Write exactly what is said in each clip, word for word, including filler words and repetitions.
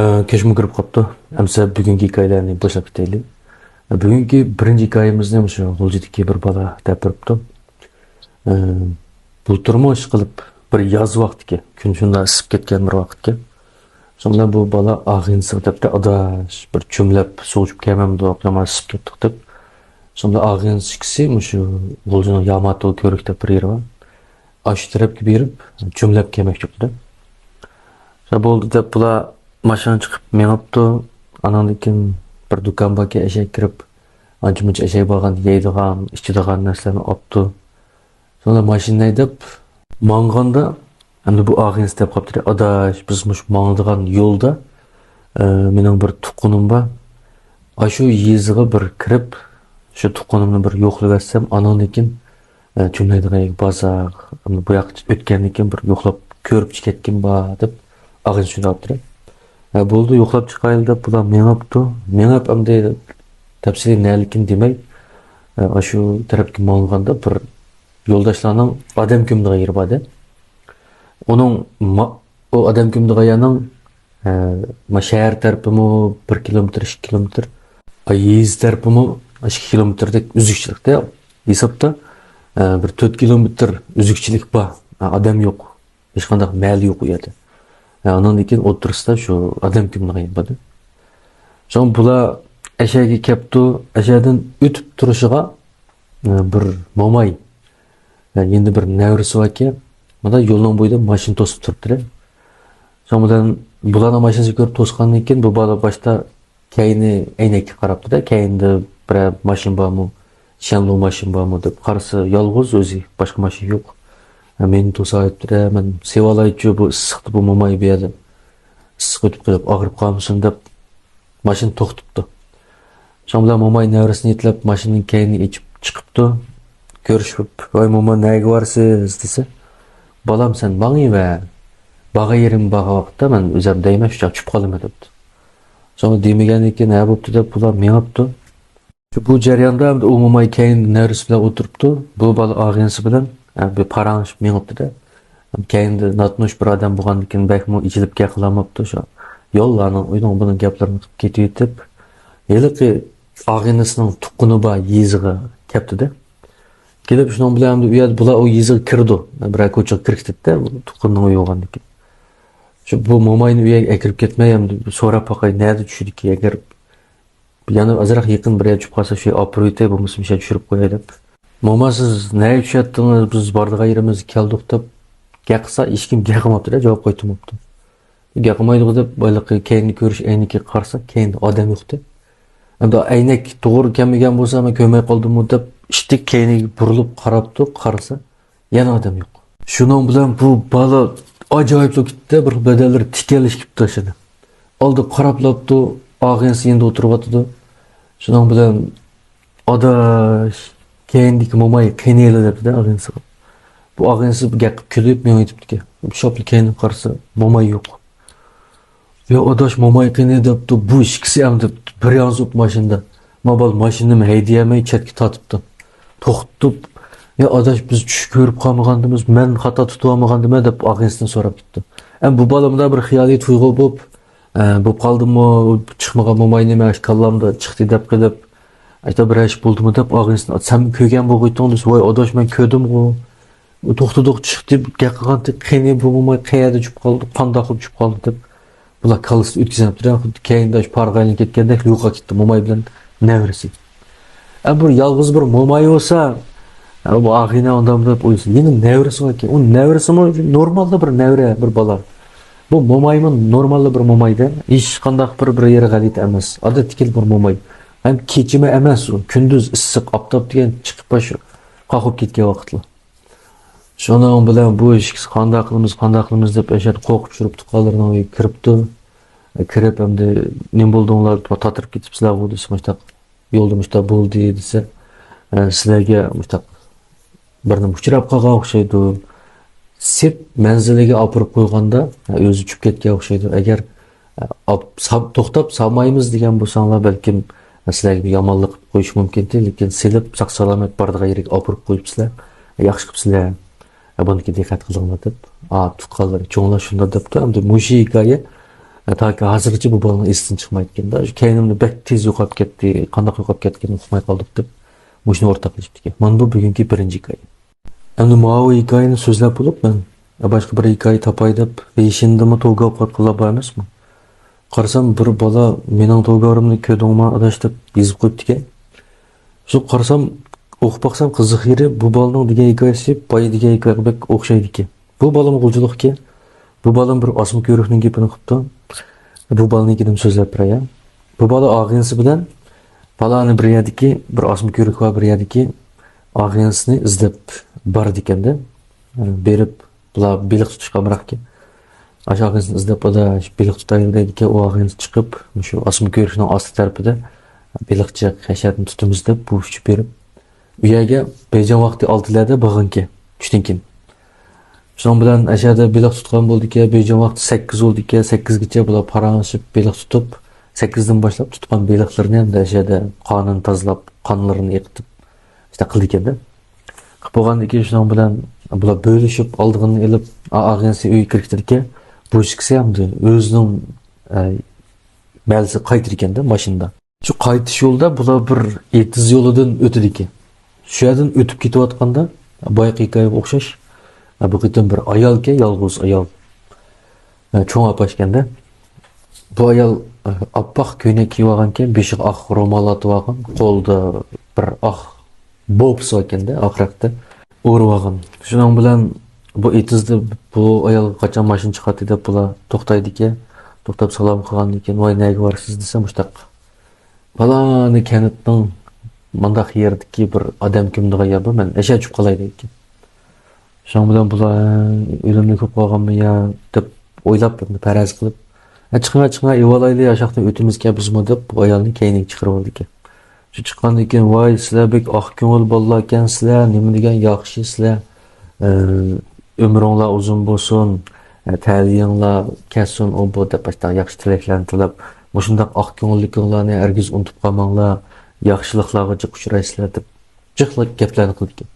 ئە، كەچمۇ كىرىپ قاپتۇ. ئەمسە بۈگۈنكى ھېكايىلەرنى باشلاپ كېتەيلى. ئە، بۈگۈنكى بىرىنچى ھېكايىمىزنى مۇشۇ غۇلجىدىكى بىر بالا دەپ بېرىپتۇ. ئە، بۇلتۇرمۇ ئىشقىلىپ بىر ياز ۋاقتىكەن، كۈن شۇنداق ئىسسىپ كەتكەن بىر ۋاقىتكەن. شۇنىڭ بىلەن بۇ بالا ئاغىنىسىغا دەپتۇ، ئاداش، بىر چۆملەپ سۇغا چۈشۈپ كەلمەمدۇق، يامان ئىسسىپ كەتتۇق دەپ. شۇنىڭ بىلەن ئاغىنىسى ئىككىسى مۇشۇ غۇلجىنىڭ ياماتو كۆۋرۈك دەپ بىر يېرى بار. ئاشۇ تەرەپكە بېرىپ، چۆملەپ كەلمەكچى بولدى. شۇ بولدى دەپ، بۇلار ماشىنا چىقىپ مېڭىپتۇ. ئاناندىن كېيىن بىر دۇكان باركەن، ئەشەگە كىرىپ، ئانچە-مۇنچە ئەشەگە بارغان، يەيدىغان، ئىچىدىغان نەرسىلەرنى ئاپتۇ. شۇڭا ماشىنا ھەيدەپ، ماڭغاندا، ئەمدى بۇ ئاغىنىسى دەپ قاپتۇ، ئاداش، بىز مۇشۇ ماڭىدىغان يولدا، ئە، مېنىڭ بىر تۇغقىنىم بار. ئاشۇ يېزىغا بىر كىرىپ، شۇ تۇغقىنىمنى بىر يوقلىۋەتسەم، ئاناندىن كېيىن، ئە، چۆملەيدىغان يەرگە بارساق، ئەمدى بۇ ياققا ئۆتكەندىن كېيىن بىر يوقلاپ كۆرۈپ كەتكىن بار، دەپ ئاغىنىسى شۇنداق دەپتۇ. ئە، بولدى، يوقلاپ چىقايلى، دەپ بۇلار مېڭىپتۇ. مېڭىپ ئەمدى تەپسىلىي نەلىكىنى دېمەي، ئە، ئاشۇ تەرەپكە ماڭغاندا بىر يولداشلارنىڭ ئادەم كۆمىدىغان يېرى بار ئىدى. ئۇنىڭ ما-، ئۇ ئادەم كۆمىدىغان يەرنىڭ، ئە، ما شەھەر تەرىپىمۇ بىر كىلومېتىر، ئىككى كىلومېتىر، ئا، يېزا تەرىپىمۇ ئىككى كىلومېتىردەك ئۈزۈكچىلىكتە ھېسابتا، ئە، بىر تۆت كىلومېتىر ئۈزۈكچىلىك بار. ئا، ئادەم يوق. ھېچقانداق مەھەللە يوق ئۇ يەردە. ئە، ئانىڭدىن كېيىن ئوتتۇرىسىدا شۇ ئادەم كۆمىدىغان يەر بار ئىدى. شۇڭا بۇلار ئەشەگە كەپتۇ، ئەشەدىن ئۆتۈپ تۇرۇشىغا، ئە، بىر موماي، ئە، يېنىدا بىر نەۋرىسى باركەن، مانا يولنىڭ بويىدا ماشىنا توسۇپ تۇرۇپتۇ. شۇنىڭ بىلەن بۇلارنىڭ ماشىنىسىنى كۆرۈپ توسقاندىن كېيىن بۇ بالا باشتا كەينى ئەينەككە قاراپتۇ-دە، كەينىدە بىرەر ماشىنا بارمۇ، شياڭلۇ ماشىنا بارمۇ دەپ قارىسا، يالغۇز ئۆزى، باشقا ماشىنا يوق. ھە، مېنى توسايىپتۇ-دە، مەن سېۋالايچۇ بۇ ئىسسىقتا، بۇ موماي بۇ يەردە ئىسسىق ئۆتۈپ قېلىپ ئاغرىپ قالمىسۇن دەپ ماشىنا توختىتىپتۇ. شۇنىڭ بىلەن موماي نەۋرىسىنى يېتىلەپ ماشىنىنىڭ كەينىنى ئېچىپ چىقىپتۇ. كۆرۈشۈپ، ۋاي موما، نەگە بارسىز دېسە، بالام، سەن ماڭىۋەر، بارغان يېرىمگە بارغان ۋاقىتتا مەن ئۆزۈم دەيمەن، شۇ چاغ چۈشۈپ قالىمەن دەپتۇ. شۇڭا دېمىگەندىن كېيىن ھە بوپتۇ دەپ بۇلار مېڭىپتۇ. شۇ بۇ جەرياندا ئەمدى ئۇ موماي كەينىدە نەۋرىسى بىلەن ئولتۇرۇپتۇ. بۇ بالا ئاغىنىسى بىلەن، ئە، بىر پاراڭلىشىپ مېڭىپتۇ-دە. كەينىدە ناتونۇش بىر ئادەم بولغاندىكىن بەكمۇ ئېچىلىپ گەپ قىلالماپتۇ. شۇ يوللارنىڭ، ئۇنىڭ بۇنىڭ گەپلىرىنى قىلىپ كېتىۋېتىپ، ھېلىقى ئاغىنىسىنىڭ تۇغقىنى بار يېزىغا كەپتۇ-دە. كېلىپ شۇنىڭ بىلەن ئەمدى ئۇ يەردە بۇلار ئۇ يېزىغا كىرىدۇ. بىرەر كوچىغا كىرىپ كېتىدۇ-دە، تۇغقىنىنىڭ ئۆيى بولغاندىكىن. شۇ بۇ موماينى ئۇ يەرگە ئەكىرىپ كەتمەي، ئەمدى سوراپ باقاي، نەدە چۈشىدىكى، ئەگەر يەنە ئازراق يېقىن بىر يەر چۈشۈپ قالسا، شۇ ئاپىرىۋېتەي، بولمىسا مۇشۇ چۈشۈرۈپ قوياي دەپ. موما، سىز نەگە چۈشەتتىڭىز؟ بىز بارىدىغان يېرىمىزگە كەلدۇق دەپ گەپ قىلسا، ھېچكىم گەپ قىلماپتۇ-دە، جاۋاب قايتۇرماپتۇ. گەپ قىلمايدىغۇ دەپ، ھېلىقى كەينىگە كۆرۈش ئەينىكىگە قارىسا، كەينىدە ئادەم يوقتى. ئەمدى ئەينەك توغرا كەلمىگەن بولسا، مەن كۆرمەي قالدىممۇ دەپ، ئىشتىك كەينىگە بۇرۇلۇپ قاراپتۇ، قارىسا، يەنە ئادەم يوق. شۇنىڭ بىلەن بۇ بالا ئاجايىپلا كېتتى، بىر بەدەنلىرى تىكەنلىشىپ كېتىپتۇ ئاشۇنى. ئالدى قاراپلاپتۇ، ئاغىنىسى يېنىدا ئولتۇرۇۋاتىدۇ. شۇنىڭ بىلەن، ئاداش، كەينىدىكى موماي قېنىلا دەپتۇ-دە ئاغىنىسىغا. بۇ ئاغىنىسى بۇ گەپكە كۈلۈپ مېڭىۋېتىپتىكەن. شاپلا كەينىگە قارىسا، موماي يوق. يا ئاداش، موماي قېنى دەپتۇ. بۇ ئىككىسى ئەمدى بىر يانسۇپ ماشىنىدا. ما بالا ماشىنىنىمۇ ھەيدىيەلمەي چەتكە تارتىپتۇ. توختىتىپ، يا ئاداش، بىز چۈش كۆرۈپ قالمىغاندىمىز، مەن خاتا تۇتۇۋالمىغاندىمەن دەپ ئاغىنىسىدىن سوراپ كېتىپتۇ. ئەمدى بۇ بالا مۇنداق بىر خىيالىي تۇيغۇ بولۇپ، ئە، بولۇپ قالدىمۇ، چىقمىغان موماي نېمە، ئاشۇ كاللامدا چىقتى دەپ قېلىپ، ئاشۇنداق بىر ئىش بولدىمۇ دەپ ئاغىنىسىدىن، سەن كۆرگەن بولغىيتتىڭ دېسە، ۋاي ئاداش، مەن كۆردۈمغۇ. توختىدۇق، چىقتى، گەپ قىلغانتى، قېنى بۇ موماي قەيەردە چۈشۈپ قالدى، قانداق بولۇپ چۈشۈپ قالدى دەپ، بۇلار كاللىسىدا ئۆتكۈزۈپتۇ. خۇددى كەينىدە پارغا ئايلىنىپ كەتكەندەك يوقاپ كېتىپتۇ موماي بىلەن نەۋرىسى. ئە، بىر يالغۇز بىر موماي بولسا، ئە، بۇ ئاغىنە ئاندام دەپ ئويلىسا، يەنە نەۋرىسى باركەن. ئۇ نەۋرىسىمۇ نورمالدا بىر نەۋرە، بىر بالا. بۇ مومايمۇ نورمالدا بىر مومايدا. ھېچقانداق بىر، بىر يېرى غەلىتە ئەمەس. ئادەتتىكى بىر موماي. ھەم كېچىمۇ ئەمەس ئۇ. كۈندۈز ئىسسىق، ئاپتاپ دېگەن چىقىپ شۇ قاقۇپ كەتكەن ۋاقىتلا. شۇنىڭ بىلەن بۇ ئىككىسى قانداق قىلىمىز، قانداق قىلىمىز دەپ ئەشەدە قورقۇپ تۇرۇپ تۇغقانلىرىنىڭ ئۆيىگە كىرىپتۇ. كىرىپ ئەمدى نېمە بولدۇڭلار، تاتىرىپ كېتىپسىلەرغۇ دېسە، مۇشتاق يولدا مۇشتاق بولدى دېسە، ئە، سىلەرگە مۇشتاق بىر نېمە ئۇچراپ قالغان ئوخشايدۇ. سېپ مەنزىلىگە ئاپىرىپ قويغاندا، ئە، ئۆزى چۈشۈپ كەتكەن ئوخشايدۇ. ئەگەر ئاپ-، سا-، توختاپ سالمايمىز دېگەن بولساڭلار، بەلكىم سىلەرگە بىر يامانلىق قىلىپ قويۇشى مۇمكىنتى، لېكىن سېلىپ ساق-سالامەت بارىدىغان يېرىگە ئاپىرىپ قويۇپسىلەر. ياخشى قىپسىلەر. بۇنىڭكى دىققەت قىلىڭلار دەپ. ئا، تۇغقانلىرى، چوڭلار شۇنداق دەپتۇ. ئەمدى مۇشۇ ھېكايە، تاكى ھازىرغىچە بۇ بالىنىڭ ئېسىدىن چىقمايدىكەن-دە. شۇ كەينىمدە بەك تېز يوقاپ كەتتى، قانداق يوقاپ كەتكىنىنى ئۇقماي قالدۇق دەپ، مۇشۇنى ئورتاقلىشىپتىكەن. مانا بۇ بۈگۈنكى بىرىنچى ھېكايە. ئەمدى ماۋۇ ھېكايىنى سۆزلەپ بولۇپ، مەن باشقا بىر ھېكايە تاپاي دەپ، بېيىشىندىمۇ توۋگاۋ قىلىپ قالغان بار ئەمەسمۇ؟ قارىسام، بىر بالا، «مېنىڭ توۋگاۋىمنى كۆردۈڭما، ئاداش؟» دەپ يېزىپ قويۇپتىكەن. شۇ قارىسام، ئوقۇپ باقسام، قىزىق يېرى، بۇ بالىنىڭ دېگەن ھېكايىسى بايا دېگەن ھېكايىگە بەك ئوخشايدىكەن. بۇ بالىمۇ غۇلجىلىقكەن. بۇ بالىمۇ بىر ئاسما كۆۋرۈكنىڭ گېپىنى قىپتۇ. بۇ بالىنىڭكىدىن سۆزلەپ بېرەي. بۇ بالا ئاغىنىسى بىلەن پالانى بىر يەردىكى، بىر ئاسما كۆۋرۈك بار بىر يەردىكى، ئاغىنىسىنى ئىزدەپ بارىدىكەن-دە. بېرىپ، بۇلار بېلىق تۇتۇشقا ئامراقكەن. ئاشۇ ئاغىنىسىنى ئىزدەپ، ئادا، بېلىق تۇتايلى دەيدىكەن. ئۇ ئاغىنىسى چىقىپ، مۇشۇ ئاسما كۆۋرۈكنىڭ ئاستى تەرىپىدە بېلىقچىلىق ھەشەدىن تۇتىمىز دەپ بۇ ئۇچۇپ بېرىپ، ئۇ يەرگە بېيجىڭ ۋاقتى ئالتىلەردە بارغانكەن، چۈشتىن كېيىن. شۇنىڭ بىلەن ئەشەدە بېلىق تۇتقان بولىدىكەن، بېيجىڭ ۋاقتى سەككىز بولىدىكەن، سەككىزگىچە بۇلار پاراڭلىشىپ بېلىق تۇتۇپ، سەككىزدىن باشلاپ تۇتقان بېلىقلىرىنى ھەمدە ئەشەدە قانىنى تازىلاپ، قانلىرىنى ئېقىتىپ، شۇنداق قىلىدىكەن-دە. قىلىپ بولغاندىن كېيىن شۇنىڭ بىلەن بۇلار بۆلۈشۈپ ئالىدىغىنىنى ئېلىپ، ئا-، ئاغىنىسى ئۆيگە كىرىپ كېتىدىكەن. بۇ ئىككىسى ھەمدە ئۆزىنىڭ، ئە، مەھەللىسىگە قايتىدىكەن-دە ماشىنىدا. شۇ قايتىش يولىدا بۇلار بىر ئېتىز يولىدىن ئۆتىدىكەن. شۇ يەردىن ئۆتۈپ كېتىۋاتقاندا، بايىقى ھېكايىگە ئوخشاش، بۇ قېتىم بىر ئايالكەن، يالغۇز ئايال. چوڭ ئاپا ئىكەندە. بۇ ئايال ئاپئاق كۆينەك كىيىۋالغانكەن، بېشىغا ئاق رومال ئاتىۋالغان، قولىدا بىر ئاق بوپىسى باركەندە، ئاق رەختە. ئورىۋالغان. شۇنىڭ بىلەن بۇ ئېتىزدا بۇ ئايالغا قاچان ماشىنا چىقاتتى دەپ بۇلار توختايدىكەن. توختاپ سالام قىلغاندىن كېيىن، «ۋاي، نەگە بارىسىز؟» دېسە، مۇشتاق، «پالانى كەنتنىڭ مانداق يېرىدىكى بىر ئادەم كۆمىدىغان يەر بار، مەن ئەشە چۈشۈپ قالاي» دەيدىكەن. شۇنىڭ بىلەن بۇلار، «ئۆلۈملۈك بولۇپ قالغانمۇ يا؟» دەپ ئويلاپ، پەرەز قىلىپ، «ھە، چىقىڭا، چىقىڭا، ئېۋالايلى، ئاشاقتىن ئۆتىمىزكەن بىزمۇ» دەپ، بۇ ئايالنى كەينىگە چىقىرىۋالىدىكەن. شۇ چىققاندىن كېيىن، «ۋاي، سىلەر بەك ئاق كۆڭۈل بالىلاركەنسىلەر، نېمە دېگەن ياخشى سىلەر، ئە، ئۆمرۈڭلار ئۇزۇن بولسۇن، ئە، تەلىيىڭلار كەتسۇن، ئۇ بۇ» دەپ، باشتا ياخشى تىلەكلەرنى تىلەپ، «مۇشۇنداق ئاق كۆڭۈللۈكۈڭلارنى ھەرگىز ئۇنتۇپ قالماڭلار، ياخشىلىقلارغا جىق ئۇچرايسىلەر» دەپ، جىقلا گەپلەرنى قىلىدىكەن.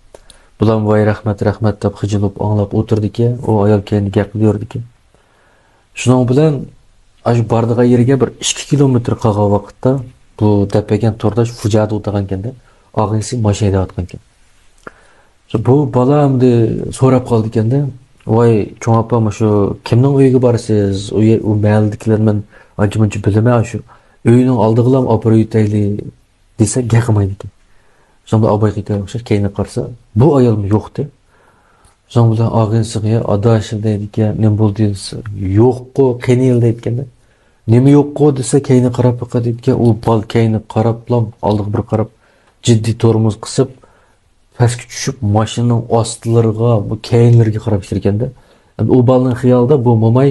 بۇلارمۇ «ۋاي، رەھمەت، رەھمەت» دەپ خىجىل بولۇپ ئاڭلاپ ئولتۇرىدىكەن، ئۇ ئايال كەينىدە گەپ قىلىۋېرىدىكەن. شۇنىڭ بىلەن ئاشۇ بارىدىغان يېرىگە بىر ئىككى كىلومېتىر قالغان ۋاقىتتا بۇ دەپ بەرگەن تورداش فۇجئەدە ئولتۇرغانكەندە، ئاغىنىسى ماشىنا ھەيدەۋاتقانكەن. بۇ بالا ئەمدى سوراپ قالىدىكەندە، «ۋاي، چوڭ ئاپا، مۇشۇ كىمنىڭ ئۆيىگە بارىسىز؟ ئۇ يە-، ئۇ مەھەللىدىكىلەرنى مەن ئانچە-مۇنچە بىلىمەن، شۇ ئۆينىڭ ئالدىغىلا ئاپىرىۋېتەيلى» دېسە، گەپ قىلمايدىكەن. شۇنىڭ بىلەن ئاباي قېتىغا ئوخشاش كەينىگە قارىسا، بۇ ئايالمۇ يوقتى. شۇنىڭ بىلەن ئاغىنىسىغا، «ئاداش» دەيدىكەن، «نېمە بولدى؟» دېسە، «يوققۇ، قېنى» دەيدىكەندە. «نېمە يوققۇ؟» دېسە، كەينىگە قاراپ بېقە دەيدىكەن. ئۇ بالا كەينىگە قاراپلا، ئالدىغا بىر قاراپ، جىددىي تورمۇز قىسىپ، پەسكە چۈشۈپ، ماشىنىنىڭ ئاستىلىرىغا، بۇ كەينىلىرىگە قاراپ كېتىدىكەندە. ئەمدى ئۇ بالىنىڭ خىيالىدا بۇ موماي،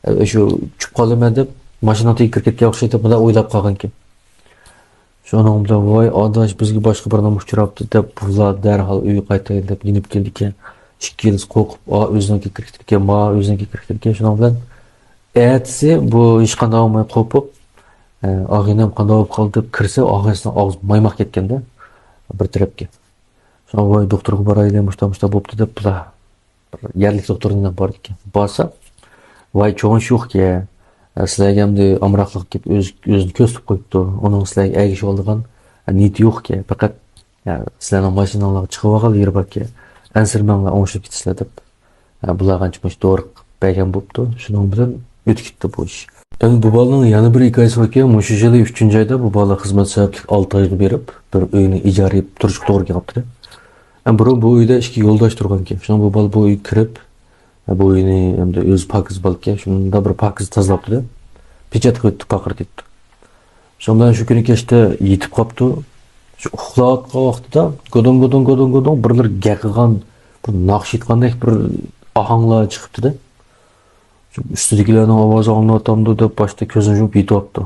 ئە، شۇ چۈشۈپ قالىمەن دەپ، ماشىنا تېگىگە كىرىپ كەتكەن ئوخشايدۇ، بۇنداق ئويلاپ قالغانكەن. شۇنىڭ بىلەن، «ۋاي ئاداش، بىزگە باشقا بىر نېمە ئۇچراپتۇ» دەپ، بۇلار دەرھال ئۆيگە قايتايلى دەپ يېنىپ كېلىدىكەن. ئىككىلىسى قورقۇپ، ئا، ئۆزىنىڭكىگە كىرىپ كېتىدىكەن، ما ئۆزىنىڭكىگە كىرىپ كېتىدىكەن. شۇنىڭ بىلەن ئەتىسى بۇ ھېچقانداق بولماي قورقۇپ، ئە، «ئاغىنەم قانداق بولۇپ قالدى؟» دەپ كىرسە، ئاغىنىسىنىڭ ئاغزى مايماق كەتكەندە بىر تەرەپكە. شۇڭا، «ۋاي، دوختۇرغا بارايلى، مۇشتا، مۇشتا بوپتۇ» دەپ بۇلار بىر يەرلىك دوختۇرنىڭ يېنىغا باردىكەن. بارسا، «ۋاي، چوڭ ئىش يوقكەن. سىلەرگە ئەمدى ئامراقلىق كېلىپ ئۆز-، ئۆزىنى كۆرسىتىپ قويۇپتۇ. ئۇنىڭ سىلەرگە ئەگىشىۋالىدىغان نىيىتى يوقكەن. پەقەت، يا، سىلەرنىڭ ماشىناڭلارغا چىقىۋالغان يېرى باركەن. ئەنسىرىمەڭلار، ئوڭشىلىپ كېتىسىلەر» دەپ، ھە، بۇلارغا ئانچە مۇنچە دورا قىلىپ بەرگەن بوپتۇ. شۇنىڭ بىلەن ئۆتۈپ كېتىپتۇ بۇ ئىش. ئەمدى بۇ بالىنىڭ يەنە بىر ھېكايىسى باركەن. مۇشۇ يىلى ئۈچىنچى ئايدا بۇ بالا خىزمەت سەۋەبلىك ئالتە ئايغا بېرىپ، بىر ئۆينى ئىجارە ئېلىپ تۇرۇشقا توغرا كېلىپتۇ. ئەمدى بۇرۇن بۇ ئۆيدە ئىككى يولداش تۇرغانكەن. شۇنىڭ بۇ بالا بۇ ئۆيگە كىرىپ، بۇ ئۆينى ئەمدى ئۆزى پاكىز بالىكەن، شۇنداق بىر پاكىز تازىلاپتۇ-دە، پېچەت قىلىپتۇ، پارقىرىتىپتۇ. شۇنىڭ بىلەن شۇ كۈنى كەچتە يېتىپ قاپتۇ. شۇ ئۇخلاۋاتقان ۋاقتىدا گۇدۇڭ، گۇدۇڭ، گۇدۇڭ، گۇدۇڭ بىرلىرى گەقىغان، بىر ناخشا ئېيتقاندەك بىر ئاھاڭلار چىقىپتۇ-دە. شۇ ئۈستىدىكىلەرنىڭ ئاۋازى ئاڭلىنىۋاتامدۇ دەپ باشتا كۆزىنى يۇمۇپ يېتىۋاپتۇ.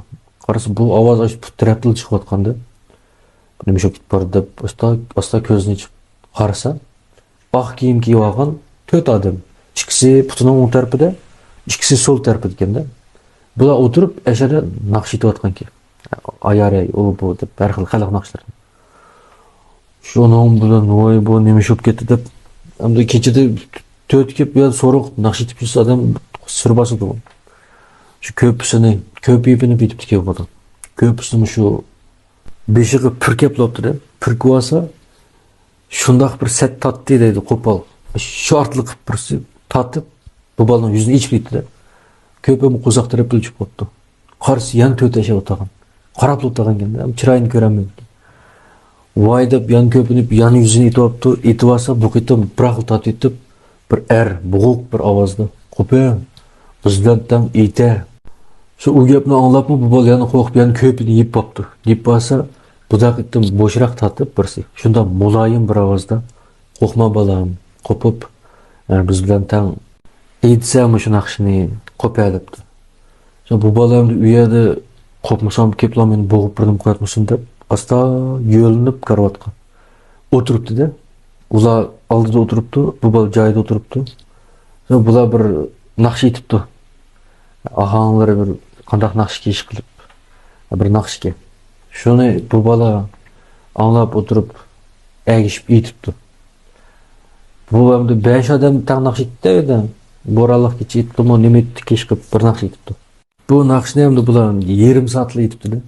قارىسا، بۇ ئاۋاز ئاشۇ پۇت تەرەپتىلا چىقىۋاتقاندا. نېمە ئىش بولۇپ كېتىپ بارىدۇ دەپ ئاستا، ئاستا كۆزىنى ئېچىپ قارىسا، ئاق كىيىم كىيىۋالغان تۆت ئادەم. ئىككىسى پۇتىنىڭ ئوڭ تەرىپىدە، ئىككىسى سول تەرىپىدىكەندە. بۇلار ئولتۇرۇپ ئەشەدە ناخشا ئېيتىۋاتقانكەن. ئايارەي، ئۇ بۇ دەپ ھەر خىل خەلق ناخشىلىرىنى. شۇنىڭ بىلەن، «ۋاي، بۇ نېمە ئىش بولۇپ كەتتى» دەپ، ئەمدى كېچىدە تۆت كېلىپ، بۇ يەردە سورۇق ناخشا ئېيتىپ يۈرسە، ئادەم سۈر باسىدۇ. شۇ كۆپىسىنى، كۆپىيىپ يېتىپتىكەن بۇنىڭ. كۆپىسىنى شۇ بېشىغا پۈركەپ بوپتۇ-دە. پۈركىۋالسا، شۇنداق بىر سەت تارتتى دەيدۇ، قوپال. شۇ ئارقىلىق بىرسى تارتىپ، بۇ بالىنىڭ يۈزىنى ئېچىپ كېتىپتۇ-دە. كۆپىمۇ قورساق تەرەپكە ئۆچۈپ قاپتۇ. قارىسا، يەنە تۆت ياشاۋاتىدىغان. قاراپلا ئولتۇرغان ئىكەن-دە، چىرايىنى كۆرەلمەيدۇ. ۋاي دەپ يان كۆپىنىپ، يان يۈزىنى ئېتىۋاپتۇ. ئېتىۋالسا، بۇ قېتىم بىراقلا تارتىۋېتىپ، بىر ئەر بوغۇق بىر ئاۋازدا، «قوپە، بىز بىلەن تەڭ ئېتە.» شۇ ئۇ گەپنى ئاڭلاپمۇ، بۇ بالا يەنە قورقۇپ، يەنە كۆپىنى يېيىپ باپتۇ. يېيىپ بارسا، بۇ قېتىم بوشراق تارتىپ بىرسى، شۇنداق مۇلايىم بىر ئاۋازدا، «قورقما بالام، قوپۇپ، ئە، بىز بىلەن تەڭ ئېيتسە مۇشۇ ناخشىنى قوپە» دەپتۇ. شۇ بۇ بالا ئەمدى ئۇ يەردە قوپمىسام، كېپىلا مېنى بوغۇپ بىر نېمە قىلىۋەتمىسۇن دەپ، ئاستا يۆلىنىپ كارىۋاتقا ئولتۇرۇپتۇ-دە. ئۇلار ئالدىدا ئولتۇرۇپتۇ، بۇ بالا جايىدا ئولتۇرۇپتۇ. شۇ بۇلار بىر ناخشا ئېيتىپتۇ. ئاھاڭلىرى بىر قانداق ناخشىكەن ئىشقىلىپ، بىر ناخشىكەن. شۇنى بۇ بالا ئاڭلاپ ئولتۇرۇپ، ئەگىشىپ ئېيتىپتۇ. بۇ ئەمدى بەش ئادەم تەڭ ناخشا ئېيتتى ئەمدى. بورانلىق كېچە ئېيتتىمۇ، نېمە ئېيتتى ئىشقىلىپ بىر ناخشا ئېيتىپتۇ. بۇ ناخشىنى ئەمدى بۇلار يېرىم سائەتلا ئېيتىپتۇ-دە.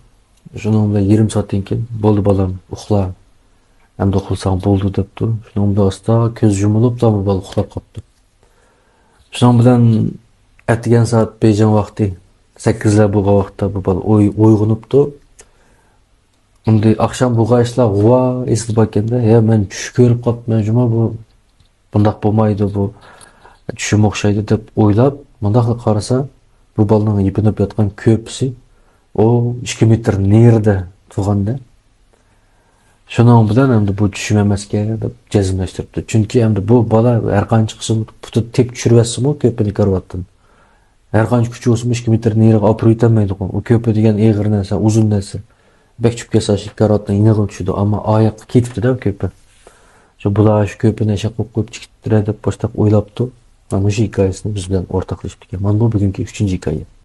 شۇنىڭ بىلەن يېرىم سائەتتىن كېيىن، «بولدى بالام، ئۇخلا. ئەمدى ئۇخلىساڭ بولدى» دەپتۇ. شۇنىڭ بىلەن ئاستا كۆز يۇمۇلۇپلا بۇ بالا ئۇخلاپ قاپتۇ. شۇنىڭ بىلەن ئەتىگەن سائەت بېيجىڭ ۋاقتى سەككىزلەر بولغان ۋاقىتتا بۇ بالا ئوي-، ئويغىنىپتۇ. ئەمدى ئاخشام بولغان ئىشلار غۇۋا ئېسىدە باركەن-دە، «ھە، مەن چۈش كۆرۈپ قاپتىمەن جۇمۇ، بۇ بۇنداق بولمايدۇ، بۇ چۈشۈم ئوخشايدۇ» دەپ ئويلاپ، مۇنداقلا قارىسا، بۇ بالىنىڭ يېپىنىپ ياتقان كۆپىسى ئۇ ئىككى مېتىر نېرىدا تۇرغان-دە. شۇنىڭ بىلەن ئەمدى بۇ چۈشۈم ئەمەسكەن دەپ جەزملەشتۈرۈپتۇ. چۈنكى ئەمدى بۇ بالا ھەر قانچە قىلسىمۇ، پۇتىدا تېپىپ چۈشۈرۈۋەتسىمۇ كۆپىنى كارىۋاتتىن، ھەر قانچە كۈچى بولسىمۇ، ئىككى مېتىر نېرىغا ئاپىرىپ يېتەلمەيدىغۇ. ئۇ كۆپە دېگەن ئېغىر نەرسە، ئۇزۇن نەرسە. بەك چۈشۈپ كەتسە، شۇ كارىۋاتنىڭ يېنىغا چۈشىدۇ. ئەمما ئاياققا كېتىپتۇ-دە ئۇ كۆپە. شۇ بۇلار شۇ كۆپىنى ئەشەق قىلىپ قويۇپ چىقىپتۇ-دە دەپ باشتاق ئويلاپتۇ. مانا مۇشۇ ھېكايىسىنى بىز بىلەن ئورتاقلىشىپتىكەن. مانا بۇ بۈگۈنكى ئۈچىنچى ھېكايە.